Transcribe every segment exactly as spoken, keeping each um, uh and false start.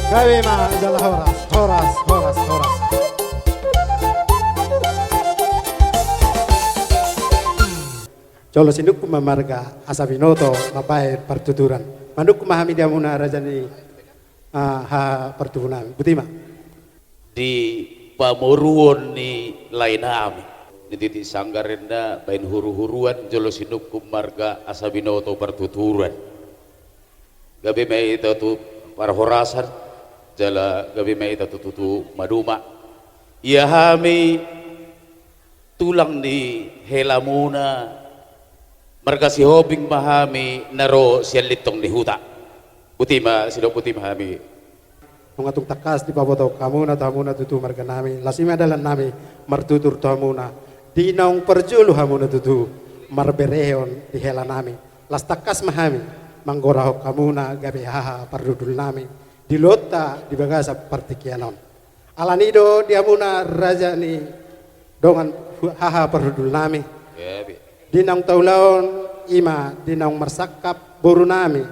Gabe ma jala horas, horas, horas, horas. Jolo sinungkun ma marga asa binoto mambahen partuturan. Manungkun ma hami di hamuna raja ni, ah, haha partubu nami. Botima. Di pamoruon ni lae nami, di titik sanggar enda baen huru-huruan jolo sinungkun marga asa binoto partuturan. Gabe ma hita tu parhorasan, jala gabe ma hita tu tutu maduma. Ia hami tulang ni helamuna, marga Sihombing ma hami na ro sian lintong ni huta. Botima, sidok botima hami. Nunga tung tangkas dipabotohon hamuna tu hamuna tutu marga nami, las i ma dalan nami martutur tu hamuna, di naung parjolo hamuna tutu marberehon di hela nami. Las tangkas ma hami manggorahon hamuna gabe haha parhundul nami di ulaonta di bagasan partingkian on. Alani do di hamuna raja ni dongan hu-, haha parhundul nami. Gabe. Di naung taulahon i ma di naung marsangkap boru nami,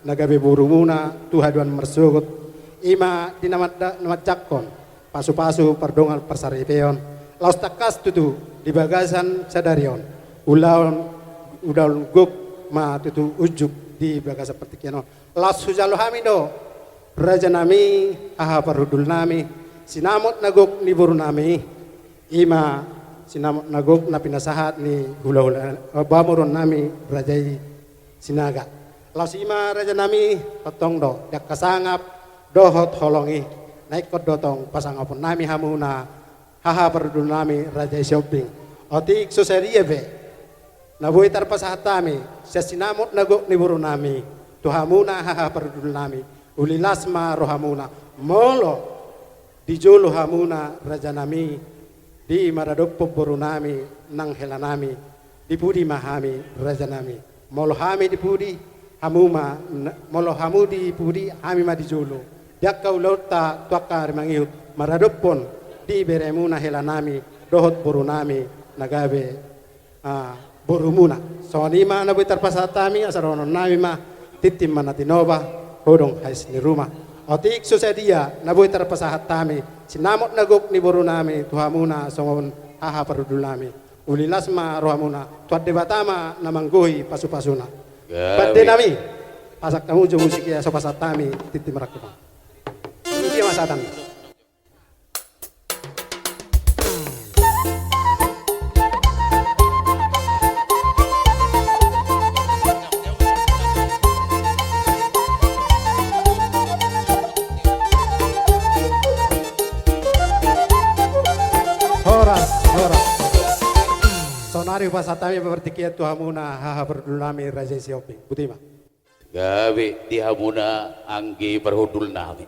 na gabe borumuna tu haduan marsogot, i ma di na manda-, na manjangkon pasu-pasu pardongan parsaripeon, laos tangkas tutu di bagasan sadari on, ulaon, ulaon gok ma tutu unjuk di bagasan partingkian on. Laos hujalo hami do, raja nami, haha parhundul nami, sinamot na gok ni boru nami, i ma sinamot na gok na pinasahat ni hula-hula, eh, pamoruon nami raja i Sinaga. Laos i ma raja nami, tongtong do di angka sangap dohot holong i, na ingkon do tong pasangapon nami hamuna, haha parhundul nami raja i Sihombing. Otik so sadia pe na boi tarpasahat hami sian sinamot na gok ni boru nami tu hamuna haha parhundul nami, uli las ma rohamuna. Molo di jolo hamuna raja nami, di maradophon boru nami nang hela nami, di pudi ma hami raja nami. Molo hami di pudi, hamu ma, n-, molo hamu di pudi, hami ma di jolo. Di angka ulaonta tu angka ari mangihut maradophon di beremuna hela nami dohot boru nami na gabe, ah, borumuna. Songon i ma na boi tarpasahat hami, asa dohonon nami ma: Tintin ma na tinopa, hodong hais ni ruma. Otik so sadia na boi tarpasahat hami sinamot na gok ni boru nami tu hamuna songon haha parhundul nami, uli las ma rohamuna, Tuhan Debata ma na manggohi pasu-pasuna. Gabe. Pande nami, pasahat hamu jo musik i asa pasahat hami tintin marangkup. Dia ma sahat hami. Horas, horas. Saonari hupasahat hami partingkian tu hamuna haha parhundul nami raja i Sihombing. Botima. Gabe di hamuna anggi parhundul nami.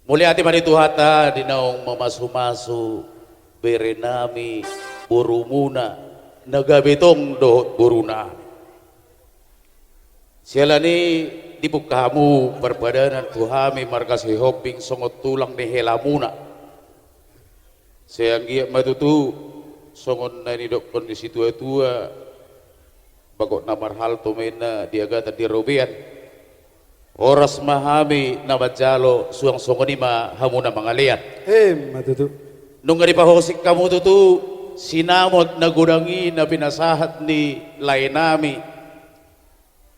Mauliate ma di Tuhanta di naung mamasu-masu bere nami, borumuna na gabe tong dohot boru nami. Siala ni i dibungka hamu parpadanan tu hami marga Sihombing songon tulang ni helamuna. Sai anggiat ma tutu songon na nidokkon ni situa-tua, bagot na marhalto ma inna di agatan di robean. Horas ma hami na manjalo, suang songon i ma hamu na mangalean. Emma tutu. Nunga dipahosing hamu tutu sinamot na godang i na pinasahat ni lae nami.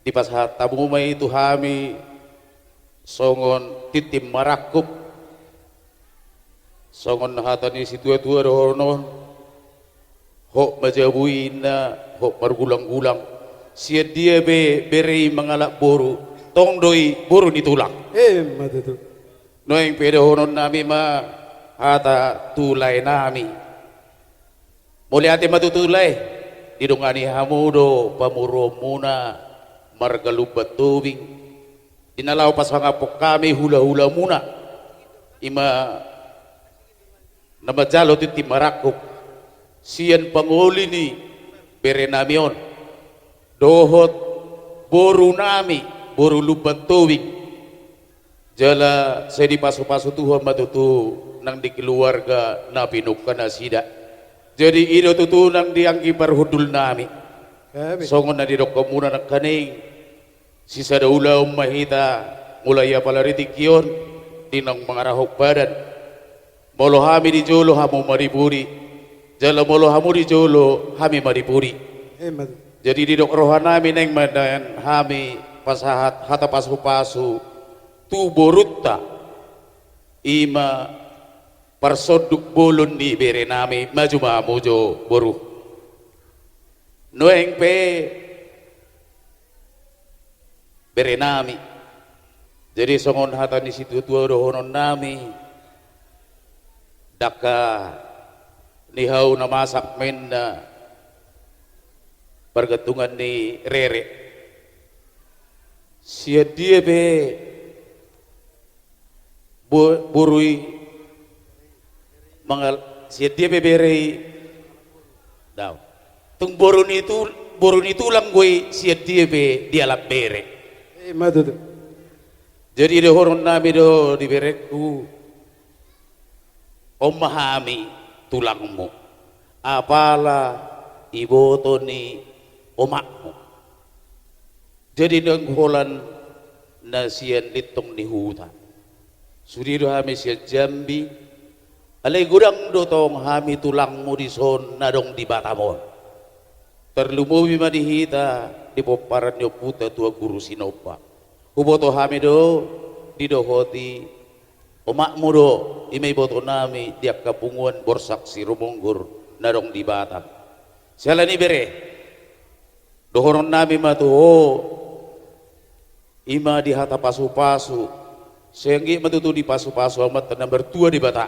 Dipasahat hamu ma i tu hami songon tintin marangkup. Songon hata ni situa-tua dohonon: Hot ma jabu i inna, hot margulang-gulang. Sian dia pe bere i mangalap boru, tong do i boru ni tulang. Emma tutu. Nuaeng pe dohonon nami ma hata tu lae nami. Mauliate ma tutu lae, didongani hamu do pamoruonmuna marga Lumban Tobing, di na laho pasangaphon hami hula-hulamuna, i ma na manjalo tintin marangkup sian pangoli ni bere nami on dohot boru nami, boru Lumban Tobing. Jala sai dipasu-pasu Tuhan ma tutu nang di keluarga na pinungka nasida. Jadi i do tutu nang di anggi parhundul nami. Gabe. Songon na nidokkonmuna nangkaning, sisada ulaon ma hita mulai apala di tingki on, di naung mangarahon badan. Molo hami di jolo, hamu ma di pudi. Jala molo hamu di jolo, hami ma di pudi. Emma tutu. Jadi didok rohanami naeng ma nian hami pasahat hata pasupasu tu borunta, i ma parsonduk bolon ni berenami. Maju ma hamu jo, boru. Nuaeng pe, berenami. Jadi songon hata ni situatua dohononnami, dangka ni hau na masak ma inna pargantungan ni rere. Sian dia pe bo-, boru i mangal-, sian dia pe bere i. Dao. Tung boru ni tu-, boru ni tulang do i, sian dia pe dialap bere. Emma tutu. Jadi dohononnami do di berengku, on ma hami tulangmu, apala iboto ni omakmu. Jadi naung holan na sian lintong ni huta. Sude do hami sian Jambi, alai godang do tong hami tulangmu dison na adong di Batam on. Tarlumobi ma di hita di pomparan ni ompunta Tuan Guru Sinomba. Huboto hami do didohoti omakmu do, i ma ibotonami di angka punguan Borsak Sirumonggur na adong di Batam. Siala ni i bere, dohononnami ma tu ho, i ma di hata pasupasu, sai anggiat ma tutu dipasupasu Amanta na martua Debata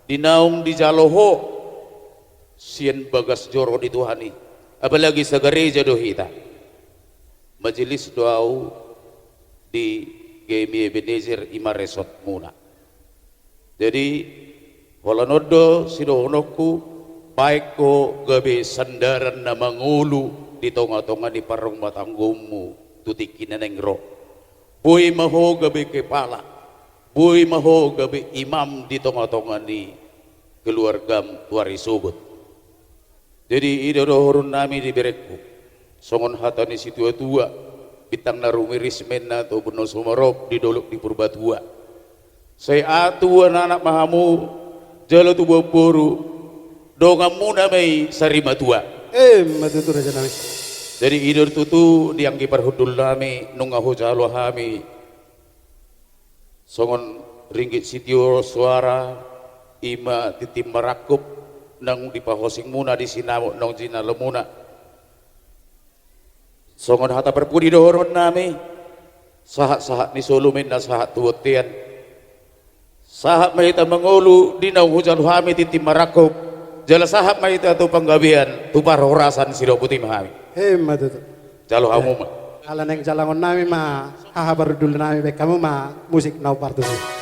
di naung dijalo ho sian bagas joro ni Tuhan i. Apalagi sagareja do hita. Majelis do ahu di G M I Ebenezer, i ma resortmuna. Jadi, holan on do sidohononku, baen ho gabe sandaran na mangolu di tongatonga ni parrumatanggaonmu tu tingki na naeng ro. Boi ma ho gabe kepala, boi ma ho gabe imam di tongatonga ni keluargam tu ari sogot. Jadi, i do dohononnami di berengku. Songon hata ni situatua, bintang na rumiris ma inna tu ombun na sumorop di dolok di Purbatua. Sai tubu anak ma hamu, jala tubu boru, donganmuna ma i sarimatua. Emma tutu, rajanami. Jadi, i do tutu di anggi parhundulnami, nunga hujalo hami songon ringgit sitio soara, i ma tintin marangkup naung dipahosingmuna di sinamot naung jinalomuna. Songon hata parpudi dohononnami, sahatsahat ni solu ma inna sahat tu bontean. Sahat ma hita mangolu di naung hujalo hami tintin marangkup, jala sahat ma hita tu panggabean, tu parhorasan, sidok boti ma hami. Emma tutu. Jalo hamu ma. Ala naeng jalangonnami ma haha parhundulnami, baen hamu ma musik na partusi.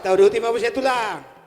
Tauduti ma muse tulang.